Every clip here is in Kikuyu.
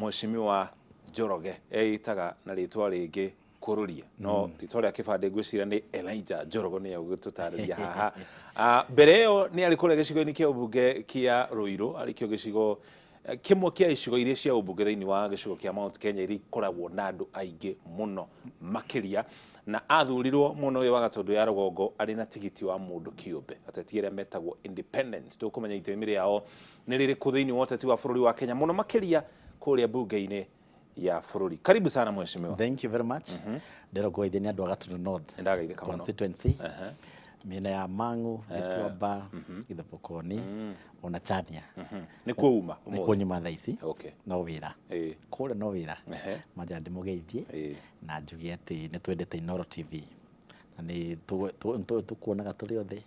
Mheshimiwa Njoroge eĩtaga na rĩtwa rĩngĩ Kũrũria, no rĩtwa rĩa kĩbandĩ ngwĩciria nĩ Elijah Njoroge, nĩwe ũgũtũtarĩria haha. Mbere ĩyo nĩ arĩ kũrĩa gĩcigo-inĩ kĩa ũmbunge kĩa Ruiru, arĩ kĩo gĩcigo kĩmwe kĩa icigo iria cia ũmbunge thĩinĩ wa gĩcigo kĩa Mount Kenya iria ikoragwo na andũ aingĩ mũno makĩria, na athurirwo mwena ũyũ wa Gatũndũ ya rũgongo arĩ na tigiti wa mũndũ kĩũmbe, ateti arĩa metagwo independents. Tũkũmenya itemi rĩao nĩ rĩrĩkũ thĩinĩ wa ũteti wa bũrũri wa Kenya, mũno makĩria kũrĩa mbunge-inĩ ya bũrũri. Karibu sana, mheshimiwa. Thank you very much. Ndĩrokũgeithia nĩ andũ a Gatundu North Nĩndagaithĩka mũno. constituency, mĩena ya Mang'u, Gĩtuamba, Gĩthobokoni ona Chania. Nĩkuo uma? Nĩkuo nyuma thaa ici. No wĩra kũrĩa, no wĩra. Manjĩra ndĩmũgeithie na njuge atĩ nĩ twendete Inooro TV na nĩ tũkuonaga tũrĩ othe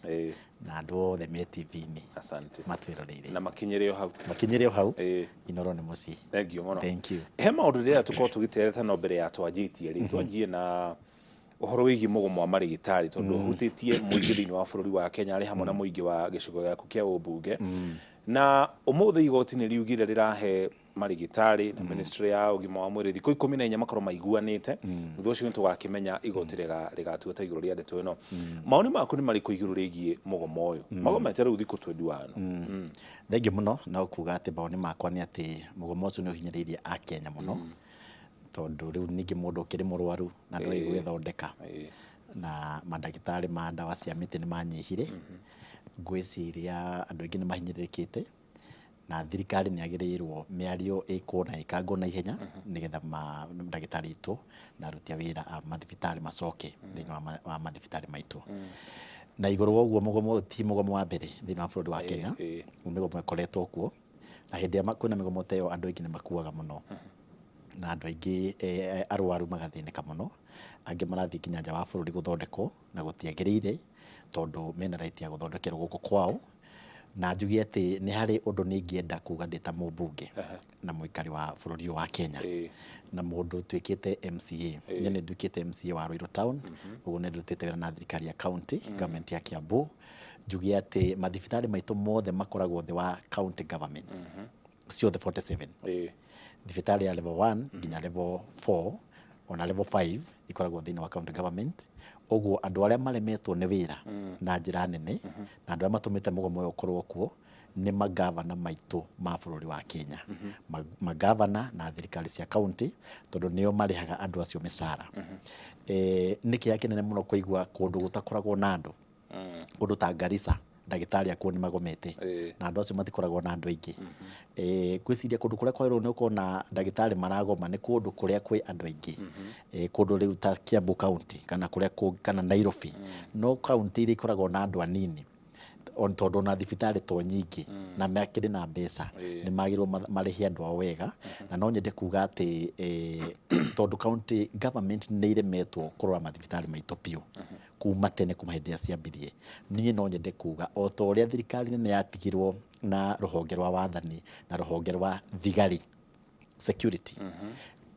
na andũ othe me TV-inĩ Asante. matwĩroreire. Na makinyĩre o hau. Makinyĩre o hau. Inooro nĩ mũciĩ. Thank you mũno. Thank you. He maũndũ ndĩrenda tũkorwo tũgĩtereta, no mbere ya twanjĩtie rĩ, twanjie na ũhoro wĩgiĩ mũgomo wa marĩgĩtarĩ, tondũ ũhutĩtie mũingĩ thĩinĩ wa bũrũri wa Kenya arĩ hamwe na mũingĩ wa gĩcigo gĩaku kĩa ũmbunge. Na ũmũthĩ igoti nĩ riugire rĩrahe marĩgĩtarĩ na ministry ya ũgima wa mwĩrĩ thikũ 14 makorwo maiguanĩte. Thutha ũcio nĩ tũgakĩmenya igoti rĩgatua ta igũrũ rĩa ndeto ĩno. Maoni maku nĩ marĩkũ igũrũ rĩgiĩ mũgomo ũyũ magomete rĩu thikũ 21? Thengiũ mũno. No kuga atĩ mawoni makwa nĩ atĩ mũgomo ũcio nĩ ũhinyĩrĩirie Akenya mũno, tondũ rĩu ningĩ mũndũ ũkĩrĩ mũrwaru na ndoĩ gwĩthondeka, na mandagĩtarĩ ma ndawa cia mĩtĩ nĩ manyihire. Ngwĩciria andũ aingĩ nĩ mahinyĩrĩrĩkĩte, na thirikari nĩ yagĩrĩirwo mĩario ĩkwo na ĩkangwo na ihenya, nĩgetha ndagĩtarĩ aitũ na aruti a wĩra a mathibitarĩ macoke thĩinĩ wa mathibitarĩ maitũ. Na igũrũ wa ũguo, mũgomo ũyũ ti mũgomo wa mbere thĩinĩ wa bũrũri wa Kenya. Nĩ mĩgomo ĩkoretwo kuo, na hĩndĩ ĩrĩa kwĩna mĩgomo ta ĩyo, andũ aingĩ nĩ makuaga mũno, na andũ aingĩ arwaru magathĩnĩka mũno. Angĩ marathiĩ nginya nja wa bũrũri gũthondekwo, na gũtiagĩrĩire, tondũ mena right ya gũthondekerwo gũkũ kwao. Na njuge atĩ nĩ harĩ ũndũ niĩ ingĩenda kuga ndĩ ta mũmbunge na mũikari wa bũrũri ũyũ wa Kenya na mũndũ ũtuĩkĩte MCA. Niĩ nĩ nduĩkĩte MCA wa Ruiru Town, ũguo nĩ ndutĩte wĩra na thirikari ya county government ya Kiambu. Njuge atĩ mathibitarĩ maitũ mothe makoragwo thĩ wa county governments ciothe 47. Thibitarĩ ya level 1 nginya level 4 ona level 5 ikoragwo thĩinĩ wa county government. Ũguo andũ arĩa maremetwo nĩ wĩra na njĩra nene na andũ arĩa matũmĩte mũgomo ũyũ ũkorwo kuo nĩ magavana maitũ ma bũrũri wa Kenya, magavana na thirikari cia county, tondũ nĩo marĩhaga andũ acio mĩcara. Nĩ kĩeha kĩnene mũno kũigua kũndũ gũtakoragwo na andũ, kũndũ ta Garissa, ndagĩtarĩ akuo nĩ magomete, na andũ acio matikoragwo na andũ aingĩ. Ngwĩciria kũndũ kũrĩa kwagĩrĩirwo nĩ gũkorwo na ndagĩtarĩ maragoma nĩ kũndũ kũrĩa kwĩ andũ aingĩ, kũndũ rĩu ta Kiambu County kana kũrĩa kũngĩ kana Nairobi. No county iria ikoragwo na andũ anini, tondũ ona thibitarĩ to nyingĩ na makĩrĩ na mbeca, nĩ magĩrĩirwo marĩhe andũ ao wega. Na no nyende kuga atĩ tondũ county government nĩ iremetwo kũrora mathibitarĩ maitũ biũ kuma tene, kuma hĩndĩ ĩrĩa ciambirie, niĩ no nyende kuga o ta ũrĩa thirikari nene yatigirwo na rũhonge rwa wathani na rũhonge rwa thigari, security,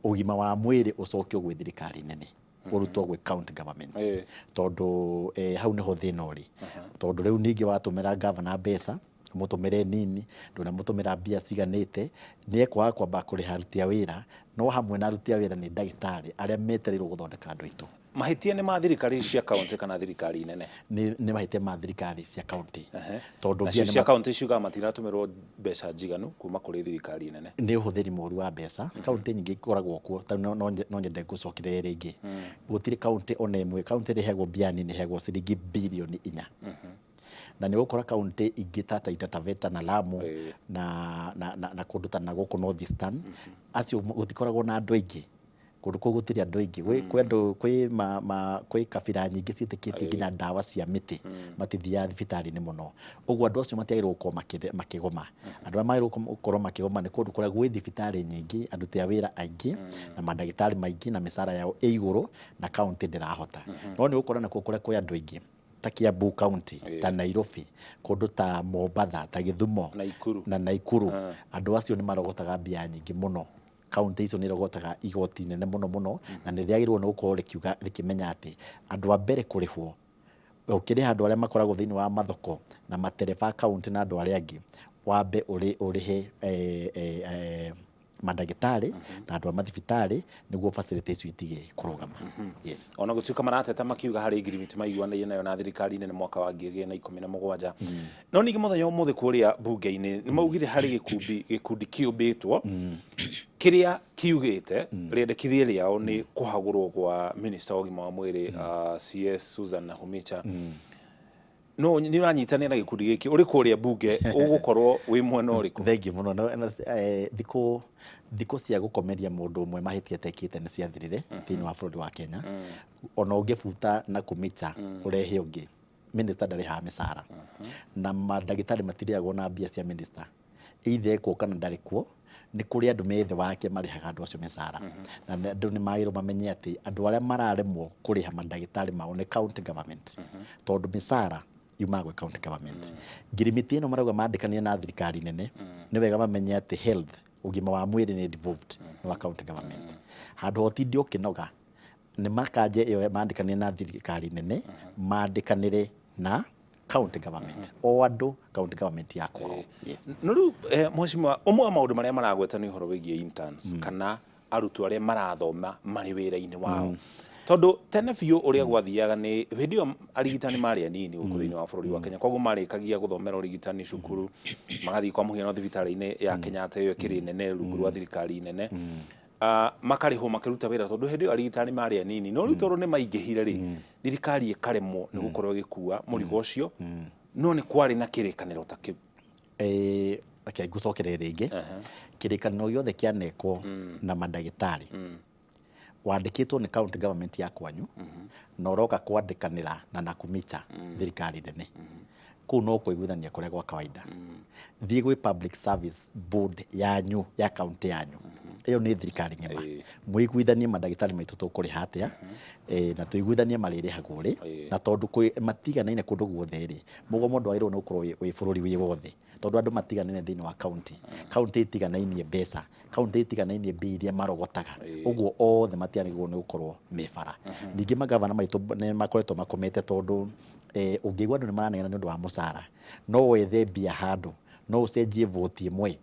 ũgima wa mwĩrĩ ũcokio gwĩ thirikari nene, ũrutwo gwĩ county government, tondũ hau nĩho thĩna ũrĩ. Tondũ rĩu ningĩ watũmĩra gavana mbeca, ũmũtũmĩre nini, ndũnamũtũmĩra mbia ciganĩte, nĩ ekwaga kwamba kũrĩha aruti a wĩra. No hamwe na aruti a wĩra nĩ ndagĩtarĩ arĩa metereirwo gũthondeka andũ aitũ. Mahĩtia nĩ ma thirikari cia kaunti kana thirikari nene? Nĩ mahĩtia ma thirikari cia kaunti, tondũ mbia Nacio cia kaunti ciugaga matiratũmĩrwo mbeca njiganu kuma kũrĩ thirikari nene. Nĩ ũhũthĩri mũru wa mbeca. Kaunti nyingĩ ikoragwo kuo ta no nyende ngũcokerere rĩngĩ, gũtirĩ kaunti ona ĩmwe, kaunti ĩrĩa ĩheagwo mbia nini ĩheagwo ciringi birioni 4, na nĩ ũgũkora kaunti ingĩ ta Taita Taveta na Lamu na kũndũ ta na gũkũ North Eastern, acio gũtikoragwo na andũ aingĩ. Kũndũ kũu gũtirĩ andũ aingĩ, kwĩ andũ kwĩ ma, ma, kwĩ kabira nyingĩ ciĩtĩkĩtie nginya ndawa cia mĩtĩ, matithiaga thibitarĩ-inĩ mũno. Ũguo andũ acio matiagĩrĩirwo gũkorwo makĩgoma. Andũ arĩa magĩrĩirwo gũkorwo makĩgoma nĩ kũndũ kũrĩa gwĩ thibitarĩ nyingĩ, aruti a wĩra aingĩ na mandagĩtarĩ maingĩ na mĩcara yao ĩ igũrũ, na kaunti ndĩrahota. No nĩ ũgũkora nakuo kũrĩa kwĩ andũ aingĩ ta Kiambu County, ta Nairobi, kũndũ ta Mombatha, ta Gĩthumo Naikuru. Na Naikuru, andũ acio nĩ marogotaga mbia nyingĩ mũno. Kaunti icio nĩ irogotaga igoti inene mũno mũno, na nĩ rĩagĩrĩirwo nĩ gũkorwo rĩkiuga, rĩkĩmenya atĩ andũ a mbere kũrĩhwo, ũkĩrĩha andũ arĩa makoragwo thĩinĩ wa mathoko na matereba a kaunti na andũ arĩa angĩ, wambe ũrĩhe Mandagĩtarĩ na andũ a mathibitarĩ nĩguo facility icio itige kũrũgama. Yes. Ona gũtuĩka marateta makiuga harĩ ngirimiti maiguanĩire nayo na thirikari nene mwaka wa 2017, no ningĩ mũthenya ũmũthĩ kũrĩa mbunge-inĩ nĩ maugire harĩ gĩkundi kĩũmbĩtwo kĩrĩa kiugĩte rĩendekithia rĩao nĩ kũhagũrwo gwa minista wa ũgima wa mwĩrĩ, CS Susan Nakhumicha. No nĩ ũranyitanĩra na gĩkundi gĩkĩ ũrĩ kũrĩa mbunge, ũgũkorwo wĩ mwena ũrĩkũ? Thengiũ mũno. Na thikũ cia gũkomeria mũndũ ũmwe mahĩtia atekĩte nĩ ciathirire thĩinĩ wa bũrũri wa Kenya. Ona ũngĩbuta Nakhumicha ũrehe ũngĩ, minister ndarĩhaga mĩcara na mandagĩtarĩ matirĩagwo na mbia cia minister, either ekuo kana ndarĩ kuo. Nĩ kũrĩ andũ me thĩ wake marĩhaga andũ acio mĩcara, na andũ nĩ magĩrĩirwo mamenye atĩ andũ arĩa mararemwo kũrĩha mandagĩtarĩ mao nĩ county government, tondũ mĩcara yumaga gwĩ county government. Ngirimiti ĩno marauga mandĩkanire na thirikari nene, nĩ wega mamenye atĩ health, ũgima wa mwĩrĩ, nĩ devolved, nĩ wa county government. Handũ ha ũtinde ũkĩnoga nĩ makanje ĩyo mandĩkanire na thirikari nene, mandĩkanĩre na county government, o andũ county government ya kwao. Yes. No rĩu, mheshimiwa, ũmwe wa maũndũ marĩa maragweta nĩ ũhoro wĩgiĩ interns kana arutwo arĩa marathoma marĩ wĩra-inĩ wao, tondũ tene biũ ũrĩa gwathiaga nĩ hĩndĩ ĩyo arigitani marĩ anini gũkũ thĩinĩ wa bũrũri wa Kenya, koguo marĩkagia gũthomera ũrigitani cukuru magathiĩ kwa mũhiano thibitarĩ-inĩ ya Kenyatta ĩyo ĩkĩrĩ nene rungu rwa thirikari nene, makarĩhwo makĩruta wĩra, tondũ hĩndĩ ĩyo arigitani marĩ anini. No rĩu tondũ nĩ maingĩhire rĩ, thirikari ĩkaremwo nĩ gũkorwo ĩgĩkua mũrigo ũcio, no nĩ kwarĩ na kĩrĩkanĩro ta kĩu. Reke ngũcokerere rĩngĩ. Kĩrĩkanĩro gĩothe kĩanekwo na mandagĩtarĩ wandĩkĩtwo nĩ county government ya kwanyu na ũroka kwandĩkanĩra na Nakhumicha thirikari nene, kũu no kũiguithania kũrĩa gwa kawaida. Thiĩ gwĩ public service board yanyu ya county yanyu, ĩyo nĩ thirikari ng'ima, mũiguithanie mandagĩtarĩ maitũ tũkũrĩha atĩa, na tũiguithanie marĩrĩhagwo rĩ. Na tondũ matiganaine kũndũ guothe rĩ, mũgomo ndwagĩrĩirwo nĩ gũkorwo wĩ bũrũri wĩ wothe, tondũ andũ matiganaine thĩinĩ wa county, county itiganainie mbeca, county itiganainie mbia iria marogotaga, ũguo othe matiagĩrĩirwo nĩ gũkorwo me bara. Ningĩ magavana maitũ nĩ makoretwo makomete, tondũ ũngĩigua andũ nĩ maranegena nĩ ũndũ wa mũcara, no wethe mbia handũ, no ũcenjie voti ĩmwe,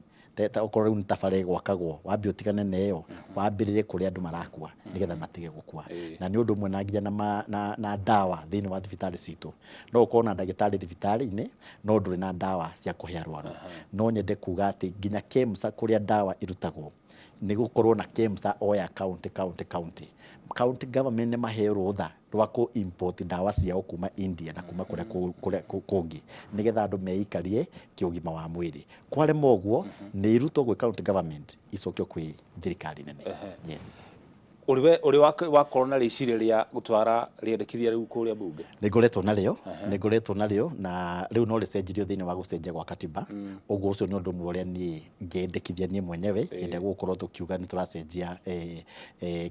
okorwo rĩu nĩ ta bara ĩgwakagwo, wambe ũtigane na ĩyo, wambĩrĩre kũrĩa andũ marakua nĩgetha matige gũkua. Na nĩ ũndũ ũmwe na nginya na ndawa thĩinĩ wa thibitarĩ citũ. No ũkorwo na ndagĩtarĩ thibitarĩ-inĩ no ndũrĩ na ndawa cia kũhe arwaru. No nyende kuga atĩ nginya KEMSA, kũrĩa ndawa irutagwo, nĩ gũkorwo na KEMSA o ya county, county, county, county government nĩ maheo rũtha rwa kũ import ndawa ciao kuma India na kuma kũrĩa kũngĩ, nĩgetha andũ meikarie kĩũgima wa mwĩrĩ. Kwarema ũguo, nĩ irutwo gwĩ county government icokio kwĩ thirikari nene. Yes. Ũrĩ we ũrĩ wakorwo na rĩciria rĩa gũtwara rĩendekithia rĩu kũrĩa mbunge? Nĩ ngoretwo narĩo, nĩ ngoretwo narĩo, na rĩu no rĩcenjirio thĩinĩ wa gũcenjia gwa katiba. Ũguo ũcio nĩ ũndũ ũmwe ũrĩa niĩ ngĩendekithia niĩ mwenyewe hĩndĩ ĩrĩa gũgũkorwo tũkiuga nĩ tũracenjia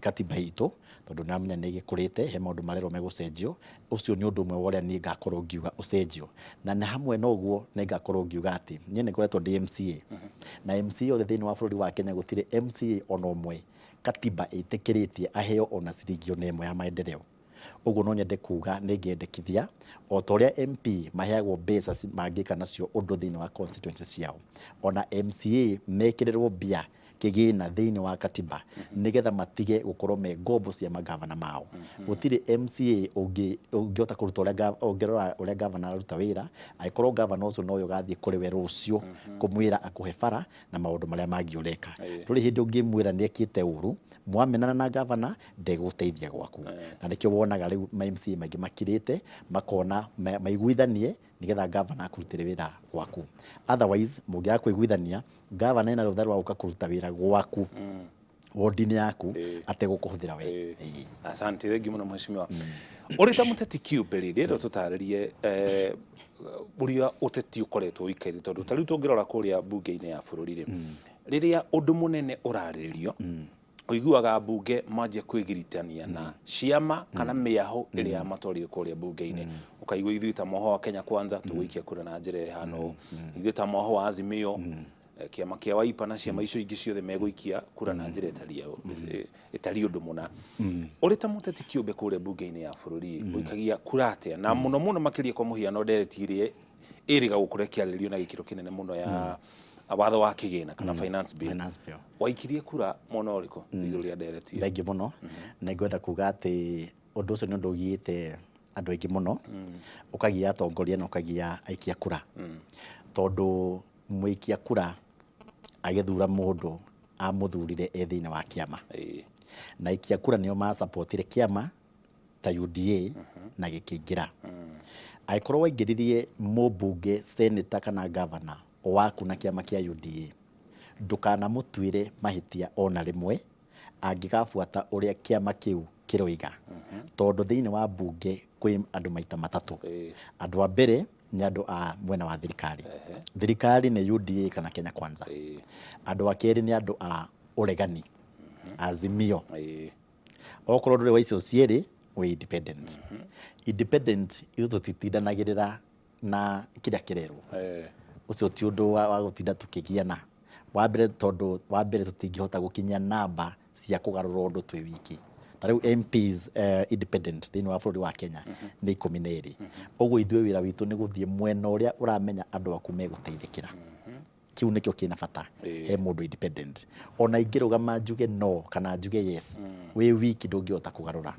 katiba itũ, tondũ nĩ amenya nĩ ĩgĩkũrĩte, he maũndũ marerwo megũcenjio. Ũcio nĩ ũndũ ũmwe wa ũrĩa niĩ ngakorwo ngiuga ũcenjio. Na nĩ hamwe na ũguo nĩ ngakorwo ngiuga atĩ niĩ nĩ ngoretwo ndĩ MCA, na MCA othe thĩinĩ wa bũrũri wa Kenya gũtirĩ MCA ona ũmwe katiba ĩtĩkĩrĩtie aheo ona ciringi ona ĩmwe ya maendeleo. Ũguo no nyende kuga nĩ ngĩendekithia o ta ũrĩa MP maheagwo mbeca mangĩka nacio ũndũ thĩinĩ wa constituency ciao, ona MCA mekĩrĩrwo mbia kĩgĩna thĩinĩ wa katiba nĩgetha matige gũkorwo me ngombo cia magavana mao. Gũtirĩ MCA ũngĩhota kũruta ũrĩa ũngĩrora ũrĩa gavana araruta wĩra, angĩkorwo gavana ũcio nowe ũgathiĩ kũrĩ we rũciũ kũmwĩra akũhe bara na maũndũ marĩa mangĩ ũreka. Ndũrĩ hĩndĩ ũngĩmwĩra nĩ ekĩte ũru. Mwamenana na gavana, ndegũteithia gwaku, na nĩkĩo wonaga rĩu ma MCA maingĩ makirĩte makona maiguithanie nĩgetha gavana akũrutĩre wĩra gwaku. Otherwise, mũngĩaga kũiguithania, gavana ena rũtha rwa gũka kũruta wĩra gwaku wodi-inĩ yaku ategũkũhũthĩra we. Asante, thengiũ mũno mheshimiwa. Ũrĩ ta mũteti kĩũmbe rĩ, ndĩrenda tũtarĩrie ũrĩa ũteti ũkoretwo ũikaire, tondũ ta rĩu tũngĩrora kũrĩa mbunge-inĩ ya bũrũri rĩ, rĩrĩa ũndũ mũnene ũrarĩrĩrio, ũiguaga mbunge manjia kwĩgiritania na ciama kana mĩahũ ĩrĩa yamatwarire kũrĩa mbunge-inĩ. Ũkaigua ithuĩ ta mwaho wa Kenya Kwanza tũgũikia kura na njĩra ĩhana ũũ, ithuĩ ta mwaho wa Azimio, kĩama kĩa Wiper na ciama icio ingĩ ciothe megũikia kura na njĩra ĩtariĩ ũndũ mũna. Ũrĩ ta mũteti kĩũmbe kũrĩa mbunge-inĩ ya bũrũri, ũikagia kura atĩa, na mũno mũno makĩria kwa mũhiano ndereti ĩrĩa ĩrĩga gũkorwo ĩkĩarĩrĩrio na gĩkĩro kĩnene mũno ya Watho wa kĩgĩna kana finance bill. Finance bill. Waikirie kura mwena ũrĩkũ igũrũ rĩa ndereti ĩyo? Thengiũ mũno. Na ngwenda kuga atĩ ũndũ ũcio nĩ ũndũ ũgiĩte andũ aingĩ mũno, ũkagia atongoria na ũkagia aikia kura, tondũ mũikia kura agĩthura mũndũ amũthurire e thĩinĩ wa kĩama, na aikia kura nĩo masapotire kĩama ta UDA na gĩkĩingĩra. Angĩkorwo waingĩririe mũmbunge, senator kana governor waku na kĩama kĩa UDA, ndũkanamũtuĩre mahĩtia ona rĩmwe angĩgabuata ũrĩa kĩama kĩu kĩroiga, tondũ thĩinĩ wa mbunge kwĩ andũ maita matatũ. Andũ a mbere nĩ andũ a mwena wa thirikari. Thirikari nĩ UDA kana Kenya Kwanza. Andũ a kerĩ nĩ andũ a ũregani, Azimio. Okorwo ndũrĩ wa icio cierĩ, wĩ independent. Independent ithuĩ tũtitindanagĩrĩra na kĩrĩa kĩrerwo. Ũcio ti ũndũ wa gũtinda tũkĩgiana. Wa mbere, tondũ wa mbere tũtingĩhota gũkinyia namba cia kũgarũra ũndũ twĩ wiki. Ta rĩu MPs independent thĩinĩ wa bũrũri wa Kenya nĩ 12. Ũguo ithuĩ wĩra witũ nĩ gũthiĩ mwena ũrĩa ũramenya andũ aku megũteithĩkĩra. Kĩu nĩkĩo kĩna bata he mũndũ independent. Ona ingĩrũgama njuge no kana njuge yes, wĩ wiki ndũngĩhota kũgarũra.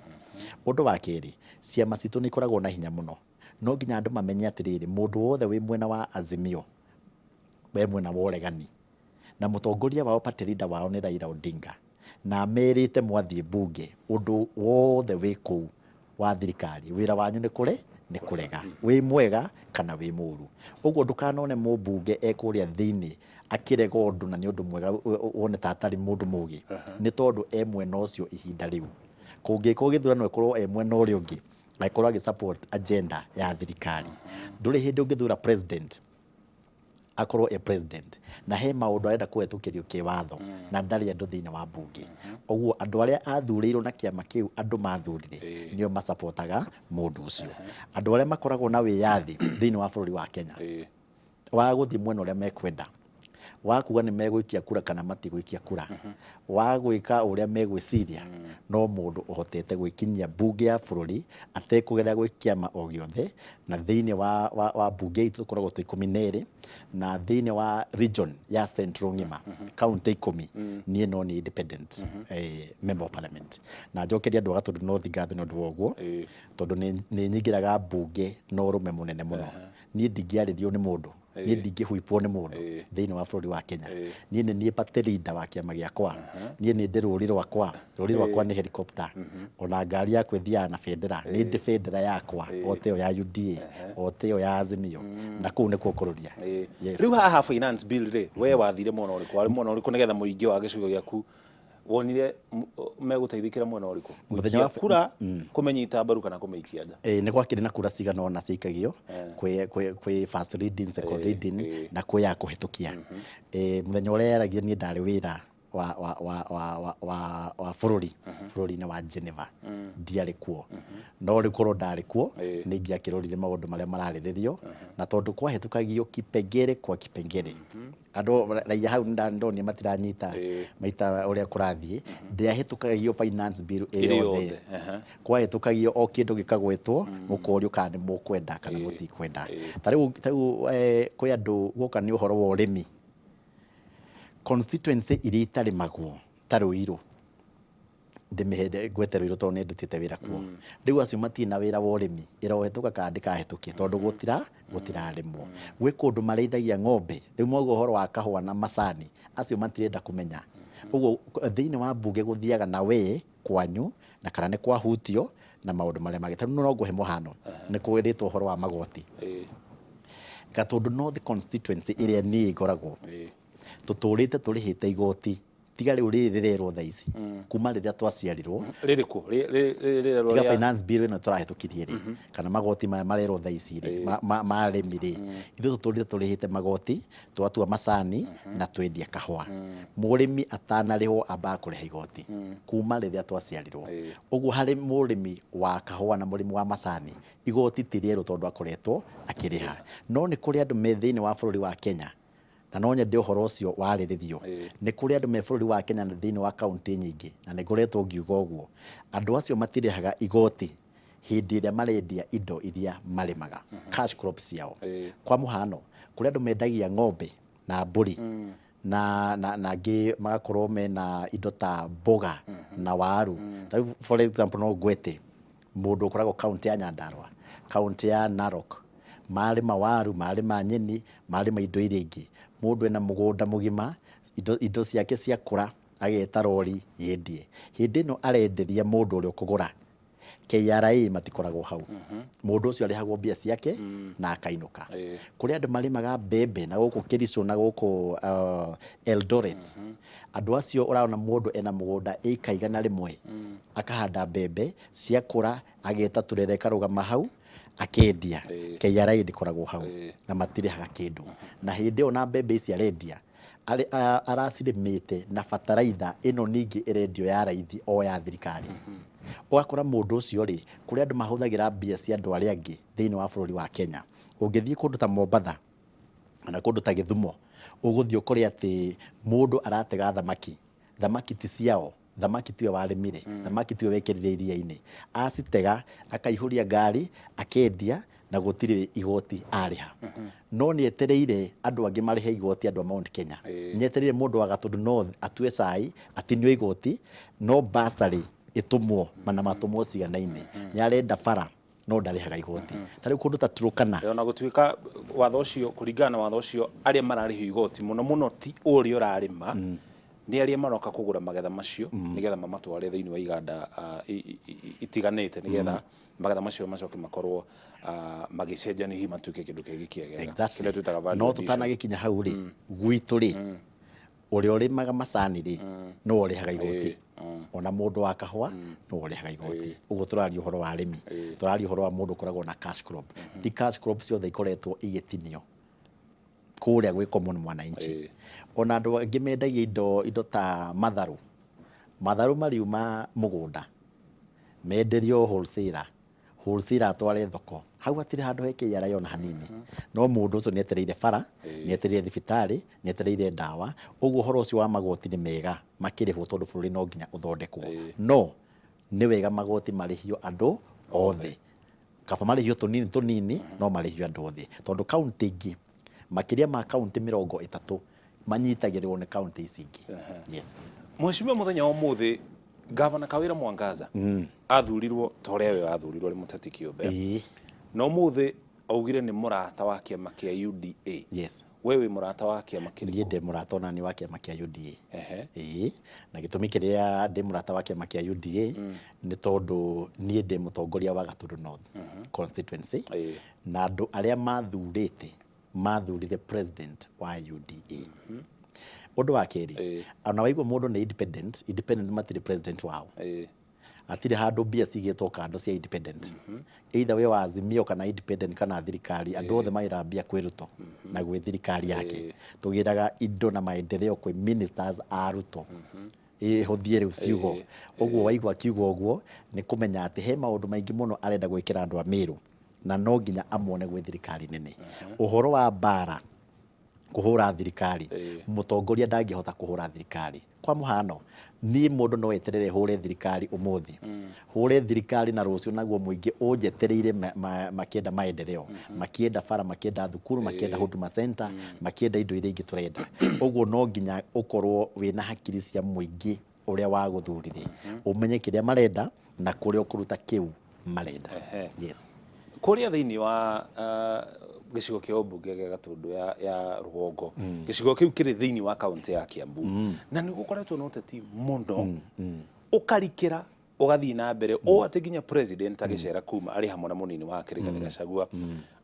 Ũndũ wa kerĩ, ciama citũ nĩ ikoragwo na hinya mũno. No nginya andũ mamenye atĩrĩrĩ, mũndũ wothe wĩ mwena wa Azimio we mwena wa ũregani, na mũtongoria wao, party leader wao nĩ Raila Odinga, na amerite mwathiĩ mbunge ũndũ wothe wĩ kũu wa thirikari wĩra wanyu nĩ kũre nĩ kũrega, wĩ mwega kana wĩ mũru. Ũguo ndũkanone mũmbunge e kũrĩa thĩinĩ akĩrega ũndũ na nĩ ũndũ mwega wone ta atarĩ mũndũ mũgĩ, nĩ tondũ e mwena ũcio ihinda rĩu. Kũngĩkwo gĩthurano ĩkorwo e mwena ũrĩa ũngĩ, agĩkorwo agĩ support agenda ya thirikari. Ndũrĩ hĩndĩ ũngĩthura president akorwo e president na he maũndũ arenda kũhetũkĩrio kĩwatho na ndarĩ andũ thĩinĩ wa mbunge. Ũguo andũ arĩa athurĩirwo na kĩama kĩu andũ mathurire nĩo masapotaga mũndũ ũcio. Andũ arĩa makoragwo na wĩyathi thĩinĩ wa bũrũri wa Kenya wa gũthiĩ mwena ũrĩa mekwenda, wa kuga nĩ megũikia kura kana matigũikia kura, wa gwĩka ũrĩa megwĩciria, no mũndũ ũhotete gwĩkinyia mbunge ya bũrũri atekũgerera gwĩ kĩama o gĩothe. Na thĩinĩ wa mbunge itũ tũkoragwo twĩ 12, na thĩinĩ wa region ya Central ng'ima, kaunti 10, niĩ no nĩ independent member of parliament. Na njokeria andũ a Gatũndũ North ngatho nĩ ũndũ wa ũguo, tondũ nĩ nyingĩraga mbunge na ũrũme mũnene mũno. Niĩ ndingĩarĩrio nĩ mũndũ, niĩ ndingĩhuipwo nĩ mũndũ thĩinĩ wa bũrũri wa Kenya. Niĩ nĩ niĩ party leader wa kĩama gĩakwa. Niĩ nĩ ndĩ rũri rwakwa. Rũri rwakwa nĩ helicopter. Ona ngari yakwa ĩthiaga na bendera. Nĩ ndĩ bendera yakwa o ta ĩyo ya UDA, o ta ĩyo ya Azimio, na kũu nĩkuo kũrũria. Yes. Rĩu haha finance bill rĩ, we wathire mwena ũrĩkũ? Warĩ mwena ũrĩkũ nĩgetha mũingĩ wa gĩcigo gĩaku wonire megũteithĩkĩra mwena ũrĩkũ? Mũthenya wa Gũikia kura kũmĩnyita mbaru kana kũmĩikia nja? Ĩĩ, nĩ gwakĩrĩ na kura cigana ũna ciikagio kwĩ first reading, second reading na kwĩ ya kũhĩtũkia. Mũthenya ũrĩa yaragio niĩ ndarĩ wĩra wa bũrũri bũrũri-inĩ wa Geneva, ndiarĩ kuo. No rĩu korwo ndarĩ kuo, nĩ ingĩakĩrorire maũndũ marĩa mararĩrĩrio, na tondũ kwahĩtũkagio kipengere kwa kipengere, andũ raia hau ndonire matiranyita maita ũrĩa kũrathiĩ. Ndĩahĩtũkagio finance bill ĩ Ĩrĩ yothe. Yothe, aha. Kwahĩtũkagio o kĩndũ gĩkagwetwo, mũkorio kana nĩ mũkwenda kana mũtikwenda. Ta rĩu kwĩ andũ guoka nĩ ũhoro wa ũrĩmi, constituency iria itarĩmagwo ta Ruiru, ndĩmĩhe ngwete Ruiru tondũ nĩ ndutĩte wĩra kuo. Rĩu acio matirĩ na wĩra wa ũrĩmi, ĩrohetũka kana ndĩkahĩtũkie tondũ gũtirarĩmwo. Gwĩ kũndũ marĩithagia ng'ombe, rĩu mwauga ũhoro wa kahũa na macani, acio matirenda kũmenya. Ũguo thĩinĩ wa mbunge gũthiaga na we kwanyu na kana nĩ kwahutio na maũndũ marĩa mangĩ. Tarĩu no ngũhe mũhano, nĩ kwĩrĩtwo ũhoro wa magoti. Gatũndũ North constituency ĩrĩa niĩ ngoragwo, tũtũrĩte tũrĩhĩte igoti tiga rĩu rĩrĩ rĩrerwo thaa ici, kuma rĩrĩa twaciarirwo. Rĩrĩkũ? Rĩrerwo Tiga rĩa finance bill ĩno tũrahĩtũkirie rĩ, kana magoti maya marerwo thaa ici rĩ, ma arĩmi rĩ, ithuĩ tũtũrĩte tũrĩhĩte magoti, twatua macani na twendia kahũa. Mũrĩmi atanarĩhwo ambaga kũrĩha igoti kuma rĩrĩa twaciarirwo. Ũguo harĩ mũrĩmi wa kahũa na mũrĩmi wa macani, igoti ti rĩerũ tondũ akoretwo akĩrĩha. No nĩ kũrĩ andũ me thĩinĩ wa bũrũri wa Kenya, na no nyende ũhoro ũcio warĩrĩrio. Nĩ kũrĩ andũ me bũrũri wa Kenya na thĩinĩ wa kaunti nyingĩ, na nĩ ngoretwo ngiuga ũguo, andũ acio matirĩhaga igoti hĩndĩ ĩrĩa marendia indo iria marĩmaga, cash crops ciao. Kwa mũhano, kũrĩ andũ mendagia ng'ombe. na mbũri na angĩ magakorwo mena indo ta mboga na waru. Ta rĩu for example no ngwete mũndũ ũkoragwo kaũntĩ ya Nyandarua, kaũntĩ ya Narok, marĩma waru, marĩma nyeni, marĩma indo iria ingĩ. Mũndũ ena mũgũnda mũgima, indo ciake ciakũra ageta rori yendie. Hĩndĩ ĩno arenderia mũndũ ũrĩa ũkũgũra, KRA matikoragwo hau. Mũndũ ũcio arĩhagwo mbia ciake na akainũka. Kũrĩ andũ marĩmaga mbembe na gũkũ Kericho na gũkũ Eldoret. Andũ acio ũrona mũndũ ena mũgũnda ĩka 100 akahanda mbembe ciakũra ageta turere karũgama hau akendia. KRA ndĩkoragwo hau na matirĩhaga kĩndũ. Na hĩndĩ ĩyo na mbembe ici arendia aracirĩmĩte na bataraitha ĩno ningĩ ĩrendio ya raithi o ya thirikari. Ũgakora mũndũ ũcio rĩ, kũrĩ andũ mahũthagĩra mbia cia andũ arĩa angĩ thĩinĩ wa bũrũri wa Kenya. Ũngĩthiĩ kũndũ ta Mombatha kana kũndũ ta Gĩthumo, ũgũthiĩ ũkore atĩ mũndũ aratega thamaki, thamaki ti ciao, thamaki tiwe warĩmire, thamaki tiwe wekĩrire iria-inĩ. Acitega akaihũria ngari akendia na gũtirĩ igoti arĩha. No nĩ etereire andũ angĩ marĩhe igoti, andũ a Mount Kenya. Nĩ etereire mũndũ wa Gatũndũ North atue cai atinio igoti, no bursary ĩtũmwo na matũmwo ciganaine. Nĩ arenda bara no ndarĩhaga igoti. Ta rĩu kũndũ ta Turkana, Ona gũtuĩka watho ũcio, kũringana na watho ũcio, arĩa mararĩhio igoti mũno mũno ti ũrĩa ũrarĩma, nĩ arĩa maroka kũgũra magetha macio nĩgetha mamatware thĩinĩ wa iganda itiganĩte, nĩgetha magetha macio macoke makorwo magĩcenjania hihi matuĩke kĩndũ kĩngĩ kĩegega, kĩrĩa twĩtaga value No addition. Tũtanagĩkinya hau rĩ, gwitũ rĩ, ũrĩa ũrĩmaga macani rĩ, no ũrĩhaga igoti. Ona mũndũ wa kahũa no ũrĩhaga igoti. Ũguo tũraria ũhoro wa arĩmi, tũraria ũhoro wa mũndũ ũkoragwo na cash crop. Ti cash crop ciothe ikoretwo igĩtinio kũrĩa gwĩ common mwananchi. Ona andũ angĩ mendagia indo ta matharũ, matharũ mariuma mũgũnda menderio wholesaler, wholesaler atware thoko, hau hatirĩ handũ he KRA ona hanini. No mũndũ ũcio nĩ etereire bara, nĩ etereire thibitarĩ, nĩ etereire ndawa. Ũguo ũhoro ũcio wa magoti nĩ mega makĩrĩhwo, tondũ bũrũri no nginya ũthondekwo. No nĩ wega magoti marĩhio andũ othe, kaba marĩhio tũnini tũnini, no marĩhio andũ othe, tondũ kaũntĩ ingĩ makĩria ma kaũntĩ 30 manyitagĩrĩrwo nĩ kaũntĩ ici ingĩ. Yes. Mheshimiwa, mũthenya wa ũmũthĩ Gavana Kawĩra Mwangaza athurirwo ta ũrĩa we wathurirwo arĩ mũteti kĩũmbe, na ũmũthĩ augire nĩ mũrata wa kĩama kĩa UDA. We wĩ mũrata wa kĩama Niĩ kĩrĩkũ? Ndĩ mũrata onani wa kĩama kĩa UDA. Ĩĩ, na gĩtũmi kĩrĩa ndĩ mũrata wa kĩama kĩa UDA nĩ tondũ niĩ ndĩ mũtongoria wa Gatundu North constituency, na andũ arĩa mathurĩte mathurire president wa UDA. Ũndũ wa kerĩ, ona waigua mũndũ nĩ independent, independent matirĩ president wao. Hatirĩ handũ mbia cigĩtwo kando cia independent. Either wĩ wa Azimio kana independent kana thirikari, andũ othe magĩraga mbia kwĩ Ruto na gwĩ thirikari yake. Tũgĩraga indo na maendeleo kwĩ ministers a Ruto. Ĩhũthie rĩu ciugo ũguo waigua akiuga ũguo nĩ kũmenya atĩ he maũndũ maingĩ mũno arenda gwĩkĩra andũ a Meru, na no nginya amone gwĩ thirikari nene. Ũhoro wa mbara kũhũra thirikari, mũtongoria ndangĩhota kũhũra thirikari. Kwa mũhano, niĩ mũndũ no eterere hũre thirikari ũmũthĩ, hũre thirikari na rũciũ naguo mũingĩ ũnjetereire makĩenda maendeleo, makĩenda bara, makĩenda thukuru, makĩenda Huduma Center, makĩenda indo iria ingĩ tũrenda. Ũguo no nginya ũkorwo wĩna hakiri cia mũingĩ ũrĩa wagũthurire, ũmenye kĩrĩa marenda na kũrĩa ũkũruta kĩu marenda. Yes. Kũrĩa thĩinĩ wa gĩcigo kĩa ũmbunge gĩa Gatũndũ ya rũgongo, gĩcigo kĩu kĩrĩ thĩinĩ wa kaũntĩ ya Kiambu, na nĩ gũkoretwo na ũteti mũno ũkarikĩra ũgathiĩ na mbere ũũ atĩ nginya president agĩcera kuma arĩ hamwe na mũnini wake Rigathĩ Gachagua,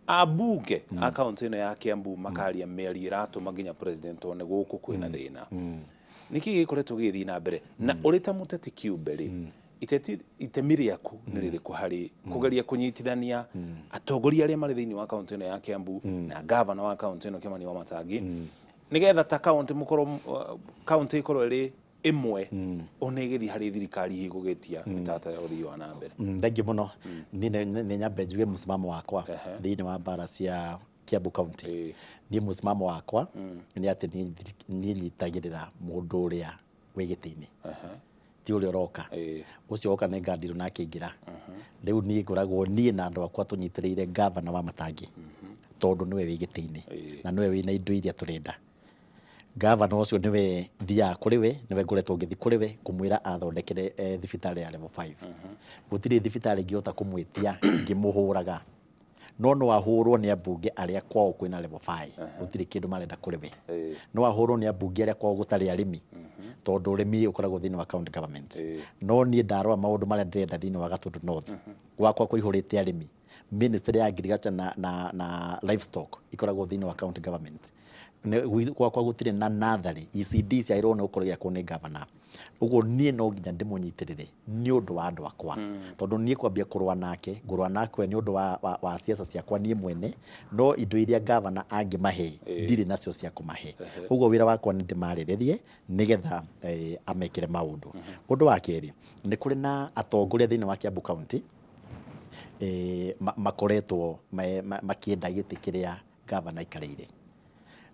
ambunge a kaũntĩ ĩno ya Kiambu makaria mĩario ĩratũma nginya president one gũkũ kwĩna thĩna. Nĩkĩ gĩkoretwo gĩgĩthiĩ na mbere, na ũrĩ ta mũteti kĩũmbe rĩ, iteti itemi rĩaku nĩ rĩrĩkũ harĩ kũgeria kũnyitithania atongoria arĩa marĩ thĩinĩ wa kaũntĩ ĩno ya Kiambu na gavana wa kaũntĩ ĩno Kĩmani Wamatangi, nĩgetha ta kaũntĩ mũkorwo kaũntĩ ĩkorwo ĩrĩ ĩmwe ona ĩgĩthiĩ harĩ thirikari hihi gũgĩtia mĩtaratara ya ũthii wa na mbere? Thengiũ mũno. Niĩ nĩ nyambe njuge mũsimamo wakwa thĩinĩ wa mbara cia Kiambu County. Niĩ mũsimamo wakwa nĩ atĩ niĩ nyitagĩrĩra mũndũ ũrĩa wĩ gĩtĩ-inĩ, ti ũrĩa ũroka. Ũcio woka nĩ ngandirwo na akĩingĩra. Rĩu niĩ ngoragwo niĩ na andũ akwa tũnyitĩrĩire gavana wa Matangi, tondũ nĩwe wĩ gĩtĩ-inĩ na nĩwe wĩna indo iria tũrenda. Gavana ũcio nĩwe thiaga kũrĩ we, nĩwe ngoretwo ngĩthiĩ kũrĩ we kũmwĩra athondekere thibitarĩ ya level 5. Gũtirĩ thibitarĩ ingĩhota kũmwĩtia ngĩmũhũraga, no no ahũrwo nĩ ambunge arĩa kwao kwĩna level 5, gũtirĩ kĩndũ marenda kũrĩ we. No ahũrwo nĩ ambunge arĩa kwao gũtarĩ arĩmi, tondũ ũrĩmi ũkoragwo thĩinĩ wa county government. No niĩ ndarora maũndũ marĩa ndĩrenda thĩinĩ wa Gatundu North, gwakwa kũihũrĩte arĩmi. Ministry ya agriculture na livestock ikoragwo thĩinĩ wa county government. Gwakwa gũtirĩ na natharĩ, ECD ciagĩrĩirwo nĩ gũkorwo igĩakwo nĩ governor. Ũguo niĩ no nginya ndĩmũnyitĩrĩre nĩ ũndũ wa andũ akwa, tondũ niĩ kwambia kũrũa nake, ngũrũa nake nĩ ũndũ wa siasa ciakwa niĩ mwene, no indo iria governor angĩmahe ndirĩ nacio cia kũmahe. Ũguo wĩra wakwa nĩ ndĩmarĩrĩrie nĩgetha amekĩre maũndũ. Ũndũ wa kerĩ, nĩ kũrĩ na atongoria thĩinĩ wa Kiambu County makoretwo makĩenda gĩtĩ kĩrĩa gavana aikarĩire.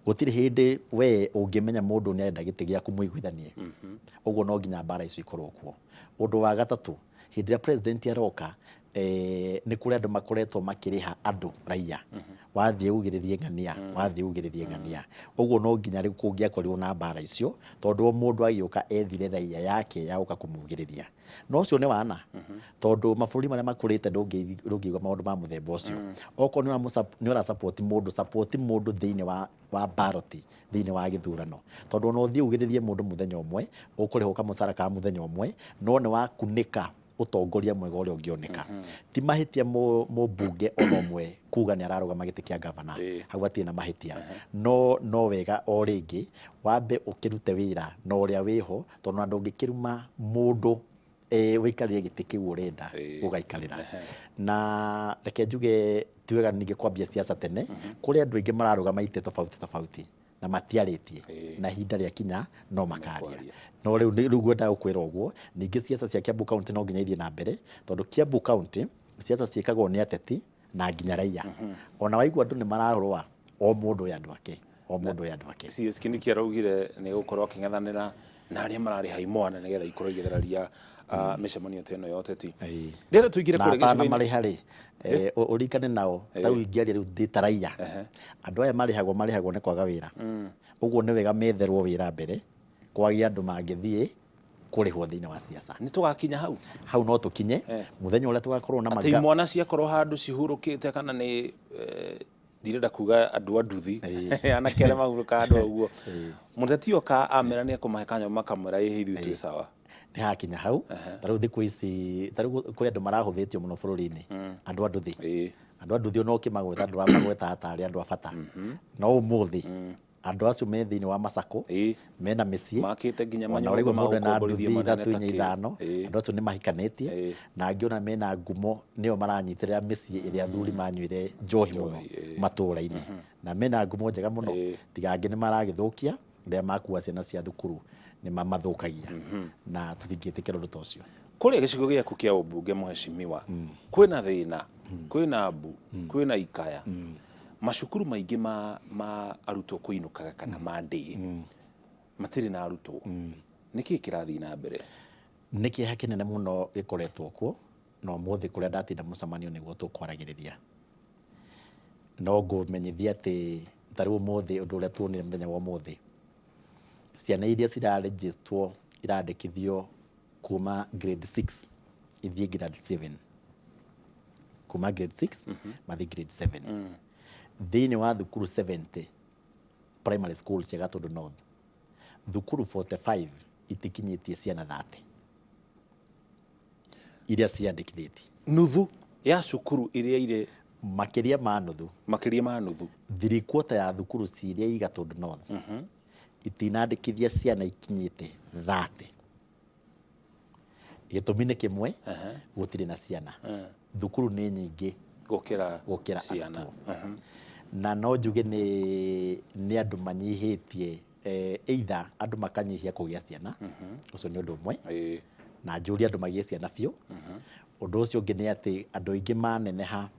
Gũtirĩ hĩndĩ we ũngĩmenya mũndũ nĩ arenda gĩtĩ gĩaku mũiguithanie. Ũguo no nginya mbara icio ikorwo kuo. Ũndũ wa gatatũ, hĩndĩ ĩrĩa president aroka, nĩ kũrĩ andũ makoretwo makĩrĩha andũ raia, wathiĩ ugĩrĩrie ng'ania, wathiĩ ugĩrĩrie ng'ania. Ũguo no nginya rĩu kũngĩakorirwo na mbara icio, tondũ o mũndũ agĩũka ethire raia yake ya gũka kũmugĩrĩria. No ũcio nĩ wana, tondũ mabũrũri marĩa makũrĩte ndũngĩigua maũndũ ma mũthemba ũcio. Okorwo nĩ ũra support mũndũ, support mũndũ thĩinĩ wa ballot, thĩinĩ wa gĩthurano, tondũ ona ũthiĩ ugĩrĩrie mũndũ mũthenya ũmwe, ũkũrĩhwo kamũcara ka mũthenya ũmwe, no nĩ wakunĩka ũtongoria mwega ũrĩa ũngĩoneka. Ti mahĩtia mũmbunge ona ũmwe kuga nĩ ararũgama gĩtĩ kĩa gavana, hau hatirĩ na mahĩtia. No wega o rĩngĩ wambe ũkĩrute wĩra na ũrĩa wĩho, tondũ ona ndũngĩkĩruma mũndũ wĩikarĩre gĩtĩ kĩu ũrenda ũgaikarĩra. Na reke njuge ti wega ningĩ kwambia siasa tene, kũrĩ andũ aingĩ mararũgama itĩ tofauti tofauti na matiarĩtie, na ihinda rĩakinya no makaria. No rĩu ngwendaga gũkwĩra ũguo, ningĩ siasa cia Kiambu County no nginya ithiĩ na mbere, tondũ Kiambu County siasa ciĩkagwo nĩ ateti na nginya raia. Ona waigua andũ nĩ mararũa, o mũndũ e andũ ake, o mũndũ e andũ ake. CS Kindiki araugire nĩ gũkorwo akĩng'ethanĩra na arĩa mararĩha imwana nĩgetha ikorwo igĩthararia mĩcemanio ta ĩno ya ũteti. Ndĩrenda tũingĩre na kũrĩa atana gĩcigo-inĩ. Marĩha rĩ, ũrikane nao ta rĩu ingĩaria rĩu ndĩ ta raia, andũ aya marĩhagwo nĩ kwaga wĩra. Ũguo nĩ wega metherwo wĩra mbere kwagĩa andũ mangĩthiĩ kũrĩhwo thĩinĩ wa siasa. Nĩ tũgakinya hau. Hau no tũkinye mũthenya ũrĩa tũgakorwo na atĩ imwana ciakorwo handũ cihurũkĩte, kana nĩ ndirenda kuga andũ a nduthi, anake arĩa mahurũkaga handũ ũguo, mũteti oka amera nĩ ekũmahe kanyamũ, makamwĩra ĩhĩ, ithuĩ twĩ sawa. Nĩ hakinya hau. Ta rĩu thikũ ici, ta rĩu kwĩ andũ marahũthĩtio mũno bũrũri-inĩ, andũ a nduthi. Andũ a nduthi ona ũkĩmagweta ndũramagweta tarĩ andũ a bata, no ũmũthĩ andũ acio me thĩinĩ wa macako, mena mĩciĩ, makĩte nginya ona manyũmba ũraigua ma mũndũ ena gũkomborithio nduthi manene ithatũ, ta inya, kĩ. ithano. Andũ acio nĩ mahikanĩtie, na angĩ ona mena ngumo nĩo maranyitĩrĩra mĩciĩ ĩrĩa athuri manyuire njohi mũno matũũra-inĩ, na mena ngumo njega mũno, tiga angĩ nĩ maragĩthũkia rĩrĩa makua ciana cia thukuru, nĩ mamathũkagia, na tũtingĩtĩkĩra ũndũ ta ũcio. Kũrĩa gĩcigo gĩaku kĩa ũmbunge, mũhecimiwa, kwĩna thĩna, kwĩna mbu, kwĩna ikaya, macukuru maingĩ ma arutwo kũinũkaga kana ma ndĩ matirĩ na arutwo. Nĩ kĩĩ kĩrathiĩ na mbere? Nĩ kĩeha kĩnene mũno gĩkoretwo kuo, na ũmũthĩ kũrĩa ndatinda mũcemanio nĩguo tũkwaragĩrĩria. No ngũmenyithia atĩ ta rĩu ũmũthĩ, ũndũ ũrĩa tuonire mũthenya wa ũmũthĩ, ciana iria cirarĩnjĩstwo, irandĩkithio kuma grade 6 ithiĩ grade 7, kuma grade 6 mathiĩ grade 7, thĩinĩ wa thukuru 70 primary school cia Gatundu North, thukuru 45 itikinyĩtie ciana 30 iria ciandĩkithĩtie. Nuthu ya cukuru iria irĩ Makĩria ma nuthu. Makĩria ma nuthu. 3/4 ya thukuru ciria i Gatundu North itinandĩkithia ciana ikinyĩte 30. Gĩtũmi nĩ kĩmwe, gũtirĩ na ciana. Thukuru nĩ nyingĩ gũkĩra gũkĩra ciana. Arutwo. Na no njuge nĩ andũ manyihĩtie, either andũ makanyihia kũgĩa ciana, ũcio nĩ ũndũ ũmwe, na njũrie andũ magĩe ciana biũ. Ũndũ ũcio ũngĩ nĩ atĩ andũ aingĩ maneneha,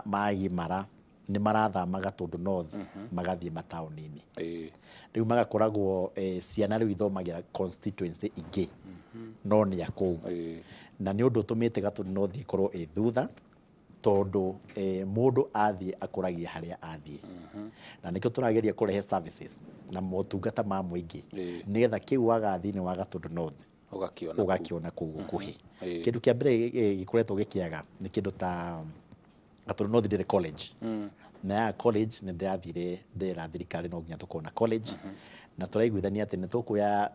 magimara, nĩ marathama Gatundu North magathiĩ mataũni-inĩ. Rĩu magakoragwo ciana rĩu ithomagĩra constituency ingĩ, no nĩ a kũu. Na nĩ ũndũ ũtũmĩte Gatundu North ĩkorwo ĩ thutha. Tondũ mũndũ athiĩ akũragia harĩa athiĩ, na nĩkĩo tũrageria kũrehe services na motungata ma mũingĩ, nĩgetha kĩu waga thĩinĩ wa Gatundu North ũgakiona kũu. Ũgakiona kũu gũkuhĩ. Kĩndũ kĩa mbere gĩkoretwo gĩkĩaga nĩ kĩndũ ta Gatundu North ndĩrĩ college, na ya college nĩ ndĩrathire ndĩra thirikari no nginya tũkorwo na college, na tũraiguithania atĩ nĩ tũkuoya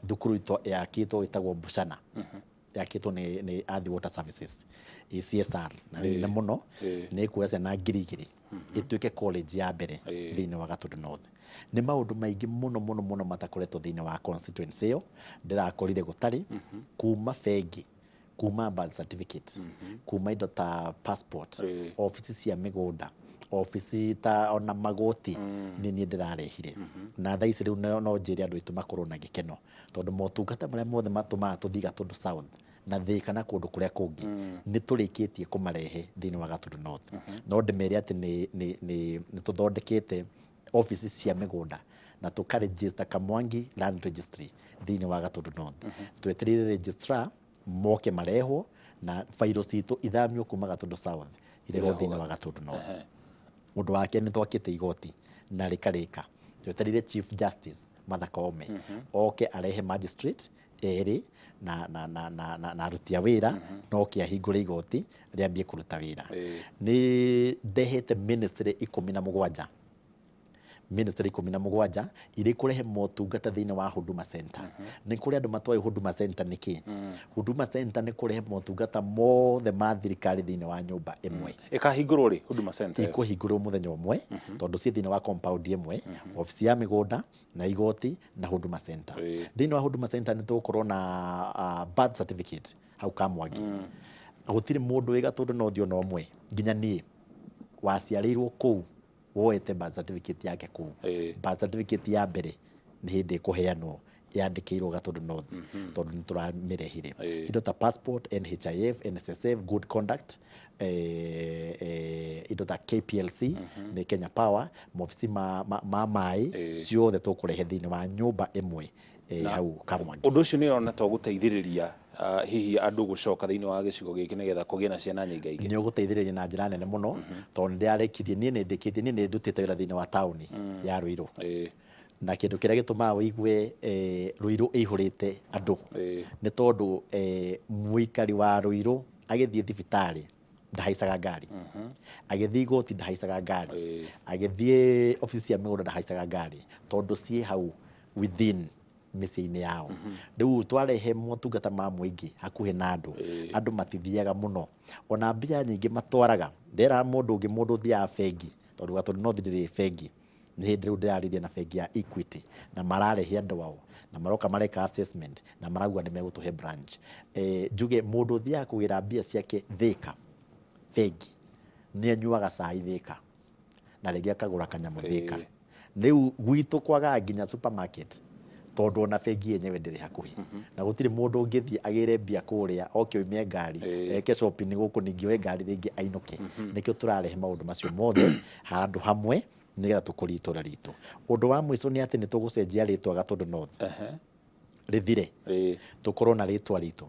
thukuru yakĩtwo ĩtagwo Buchana, yakĩtwo nĩ Athi Water Services ĩ CSR na nĩ nene mũno. Nĩ ĩkuoya ciana 2000 ĩtuĩke college ya mbere thĩinĩ wa Gatundu North. Nĩ maũndũ maingĩ mũno mũno mũno matakoretwo thĩinĩ wa constituency ĩyo ndĩrakorire gũtarĩ, kuma bengi, kuma birth certificate, kuma indo ta passport, obici cia mĩgũnda, obici ta ona magoti, nĩ niĩ ndĩrarehire. Na thaa ici rĩu no njĩre andũ aitũ makorwo na gĩkeno, tondũ motungata marĩa mothe matũmaga tũthiĩ Gatundu South na Thĩka na kũndũ kũrĩa kũngĩ nĩ tũrĩkĩtie kũmarehe thĩinĩ wa Gatundu North. No ndĩmere atĩ nĩ tũthondekete obici cia mĩgũnda na tũkaregister Kamwangi Land Registry thĩinĩ wa Gatundu North. Twetereire registrar moke marehwo na bairo citũ ithamio kuma Gatundu South irehwo thĩinĩ wa Gatundu North. Ũndũ wa kerĩ, nĩ twakĩte igoti na rĩkarĩka. Twetereire Chief Justice Martha Koome oke arehe magistrate erĩ na aruti a wĩra, na oke ahingũre igoti rĩambie kũruta wĩra. Nĩ ndehete ministry 17, ministry 17 irĩ kũrehe motungata thĩinĩ wa Huduma Center. Nĩ kũrĩ andũ matoĩ Huduma Center nĩ kĩ. Huduma Center nĩ kũrehe motungata mothe ma thirikari thĩinĩ wa nyũmba ĩmwe. Ĩkahingũrwo rĩ Huduma Center ĩyo? Ikũhingũrwo mũthenya ũmwe, tondũ ciĩ thĩinĩ wa compound ĩmwe, obici ya mĩgũnda na igoti na Huduma Center. Thĩinĩ wa Huduma Center nĩ tũgũkorwo na birth certificate hau Kamwangi. Gũtirĩ mũndũ wĩ Gatũndũ North ona ũmwe, nginya niĩ waciarĩirwo kũu, woete birth certificate yake kũu. Birth certificate ya mbere nĩ hĩndĩ ĩkũheanwo yandĩkĩirwo Gatũndũ North, tondũ nĩ tũramĩrehire. Indo ta passport, NHIF, NSSF, good conduct, indo ta KPLC, nĩ Kenya Power, maobici ma maĩ, ciothe tũkũrehe thĩinĩ wa nyũmba ĩmwe hau Kamwangi. Ũndũ ũcio nĩ ũrona to gũteithĩrĩria hihi andũ gũcoka thĩinĩ wa gĩcigo gĩkĩ nĩgetha kũgĩe na ciana nyingaingĩ? Nĩ ũgũteithĩrĩria na njĩra nene mũno, tondũ nĩ ndĩrarĩkirie, niĩ nĩ ndĩkĩtie, niĩ nĩ ndutĩte wĩra thĩinĩ wa taũni ya Ruiru, na kĩndũ kĩrĩa gĩtũmaga ũigue Ruiru ĩihũrĩte andũ nĩ tondũ mũikari wa Ruiru agĩthiĩ thibitarĩ ndahaicaga ngari, agĩthiĩ igoti ndahaicaga ngari, agĩthiĩ obici cia mĩgũnda ndahaicaga ngari, tondũ ciĩ hau within mĩciĩ-inĩ yao. Rĩu twarehe motungata ma mũingĩ hakuhĩ na andũ, andũ matithiaga mũno, ona mbia nyingĩ matwaraga. Nderaga mũndũ ũngĩ, mũndũ ũthiaga bengi, tondũ Gatũndũ North ndĩrĩ bengi, nĩ hĩndĩ rĩu ndĩrarĩria na bengi ya Equity na mararehe andũ ao na maroka mareka assessment na marauga nĩ megũtũhe branch. Njuge mũndũ ũthiaga kũgĩra mbia ciake Thĩka bengi nĩ anyuaga cai Thĩka na rĩngĩ akagũra kanyamũ Thĩka. Rĩu gwitũ kwagaga nginya supermarket, tondũ ona bengi yenyewe ndĩrĩ hakuhĩ, na gũtirĩ mũndũ ũngĩthiĩ agĩre mbia kũrĩa oke oime ngari eke shopping gũkũ, ningĩ oe ngari rĩngĩ ainũke. Nĩkĩo tũrarehe maũndũ macio mothe handũ hamwe nĩgetha tũkũrie itũra ritũ. Ũndũ wa mũico nĩ atĩ nĩ tũgũcenjia rĩtwa Gatũndũ North rĩthire, tũkorwo na rĩtwa ritũ.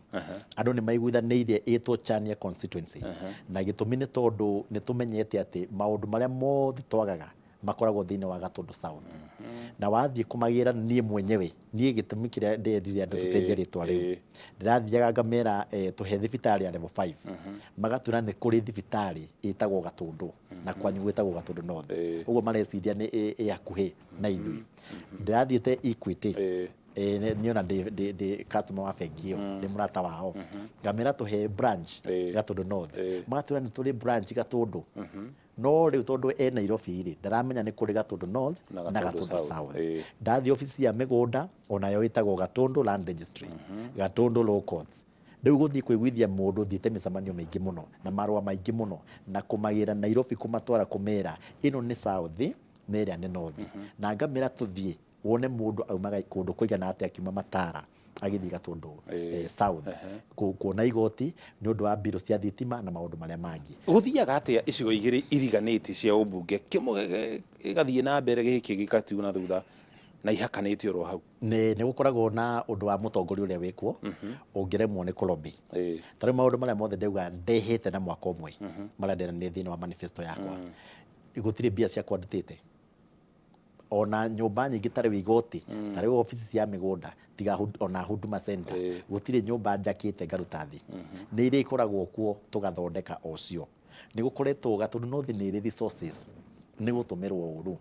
Andũ nĩ maiguithanĩirie ĩtwo Chania constituency, na gĩtũmi nĩ tondũ nĩ tũmenyete atĩ maũndũ marĩa mothe twagaga makoragwo thĩinĩ wa Gatũndũ South, na wathiĩ kũmagĩra, niĩ mwenyewe, niĩ gĩtũmi kĩrĩa ndĩrire andũ tũcenjie rĩtwa rĩu, ndĩrathiaga ngamera tũhe thibitarĩ ya level 5, magatwĩra nĩ kũrĩ thibitarĩ ĩtagwo Gatũndũ na kwanyu gwĩtagwo Gatũndũ North. Ũguo mareciria nĩ ĩ hakuhĩ na ithuĩ. Ndĩrathiĩte Equity, niĩ ona ndĩ customer wa bengi ĩyo, ndĩ mũrata wao, ngamera tũhe branch Gatũndũ North, magatwĩra nĩ tũrĩ branch Gatũndũ, no rĩu tondũ e Nairobi rĩ, ndaramenya nĩ kũrĩ Gatũndũ North na na Gatũndũ Gatũndũ South. South. Ndathiĩ obici ya mĩgũnda, onayo ĩtagwo Gatũndũ Land Registry, Gatũndũ Law Courts. Rĩu gũthiĩ kũiguithia mũndũ, thiĩte mĩcemanio mĩingĩ mũno na marũa maingĩ mũno na kũmagĩra Nairobi, kũmatwara, kũmera ĩno nĩ South na ĩrĩa nĩ North, na ngamĩra tũthiĩ wone mũndũ aumaga kũndũ kũigana atĩa akiuma Matara agĩthiĩ Gatũndũ South kuona igoti nĩ ũndũ wa mbirũ cia thitima na maũndũ marĩa mangĩ. Gũthiaga atĩa icigo igĩrĩ iriganĩtie cia ũmbunge, kĩmwe gĩgathiĩ na mbere, gĩkĩ gĩgatigwo na thutha? Na ihakanĩte oro hau. Nĩ gũkoragwo na ũndũ wa mũtongoria ũrĩa wĩkuo ũngĩremwo nĩ kũlobby. Ta rĩu maũndũ marĩa mothe ndauga ndehĩte na mwaka ũmwe, marĩa nderanire thĩinĩ wa manifesto yakwa, gũtirĩ mbia ciakwa ndutĩte. Ona nyũmba nyingĩ ta rĩu igoti, ta rĩu obici cia mĩgũnda, tiga ona Huduma Center, gũtirĩ nyũmba njakĩte ngaruta thĩ. Nĩ iria ikoragwo kuo tũgathondeka o cio. Nĩ gũkoretwo Gatundu North nĩ ĩrĩ resources, nĩ gũtũmĩrwo ũru,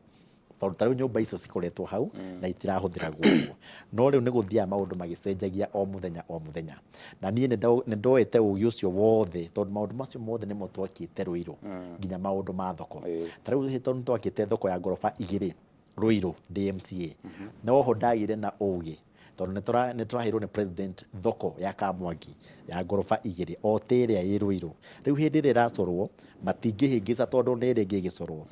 tondũ ta rĩu nyũmba icio cikoretwo hau na itirahũthĩragwo ũguo. No rĩu nĩ gũthiaga maũndũ magĩcenjagia o mũthenya o mũthenya, na niĩ nĩ ndoete ũgĩ ũcio wothe, tondũ maũndũ macio mothe nĩmo twakĩte Ruiru, nginya maũndũ ma thoko. Ta rĩu tondũ twakĩte thoko ya ngoroba 2 Ruiru ndĩ MCA, noho ndagĩire na ũgĩ, tondũ nĩ tũraheirwo nĩ president thoko ya Kamwangi ya ngoroba 2 o ta ĩrĩa ĩ Ruiru. Rĩu hĩndĩ ĩrĩa ĩracorwo matingĩhĩngĩca, tondũ nĩ ĩrĩa ĩngĩ ĩgĩcorwo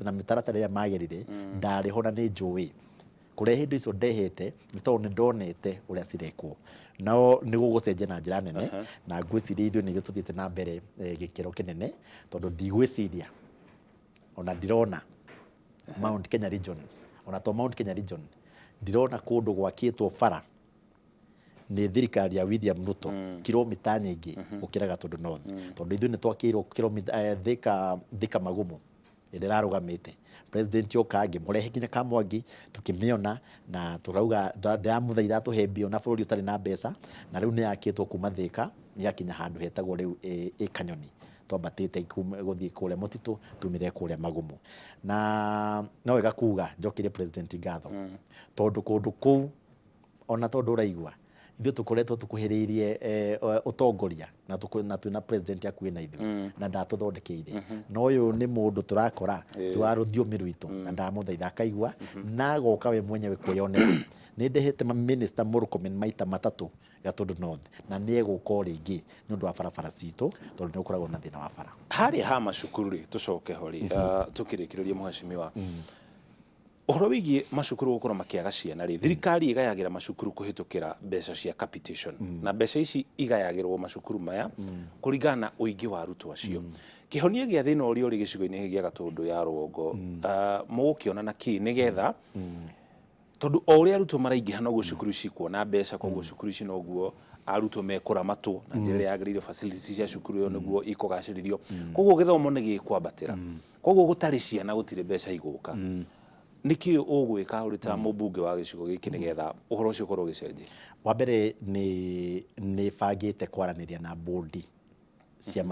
na mĩtaratara ĩrĩa magerire ndarĩ ho na nĩ njũĩ kũrehe indo icio ndehete, nĩ tondũ nĩ ndonete ũrĩa cirekwo. No nĩ gũgũcenjia na njĩra nene, na ngwĩciria ithuĩ nĩ ithuĩ tũthiĩte na mbere gĩkĩro kĩnene, tondũ ndigwĩciria ona ndirona Mount Kenya region, ona to Mount Kenya region, ndirona kũndũ gwakĩtwo bara nĩ thirikari ya William Ruto kilomita nyingĩ gũkĩra Gatundu North, tondũ ithuĩ nĩ twakĩirwo kilomita Thika Magumu ĩrĩa ĩrarũgamĩte. President oka ngĩmũrehe nginya Kamwangi tũkĩmĩona, na tũrauga ndĩramũthaitha atũhe mbia na bũrũri ũtarĩ na mbeca, na rĩu nĩ yakĩtwo kuma Thika ĩgakinya handũ hetagwo rĩu Ĩkanyoni, twambatĩte gũthiĩ kũrĩa mũtitũ tumire kũrĩa Magumu. Na no wega kuga njokerie president ngatho, tondũ kũndũ kũu ona tondũ ũraigua ithuĩ tũkoretwo tũkuhĩrĩirie ũtongoria na twĩna president hakuhĩ na ithuĩ, na ndatũthondekeire. No ũyũ nĩ mũndũ tũrakora ti wa rũthiomi rwitũ, na ndamũthaitha akaigua na agoka we mwenyewe kwĩyonera. Nĩ ndehete minister Murkomen maita 3 Gatundu North, na nĩ egũka o rĩngĩ nĩ ũndũ wa barabara citũ, tondũ nĩ gũkoragwo na thĩna wa bara. Harĩa ha macukuru rĩ, tũcoke ho rĩ, tũkĩrĩkĩrĩria mũhecimiwa, ũhoro wĩgiĩ macukuru gũkorwo makĩaga ciana rĩ, thirikari ĩgayagĩra macukuru kũhĩtũkĩra mbeca cia capitation, na mbeca ici igayagĩrwo macukuru maya kũringana na ũingĩ wa arutwo acio. Kĩhonia gĩa thĩna ũrĩa ũrĩ gĩcigo-inĩ gĩkĩ gĩa Gatũndũ ya rũgongo, mũgũkĩona na kĩ nĩgetha, tondũ o ũrĩa arutwo maraingĩha noguo cukuru ici ikuona mbeca, koguo cukuru ici noguo arutwo mekũramatwo na njĩra ĩrĩa yagĩrĩire, facilities cia cukuru ĩyo nĩguo ikũgacĩrithio, koguo gĩthomo nĩ gĩkwambatĩra. Koguo gũtarĩ ciana gũtirĩ mbeca igũka. Nĩkĩ ũgwĩka ũrĩ ta mũmbunge wa gĩcigo gĩkĩ nĩgetha ũhoro ũcio ũkorwo ũgĩcenjia? Wa mbere nĩ bangĩte kwaranĩria na bodi cia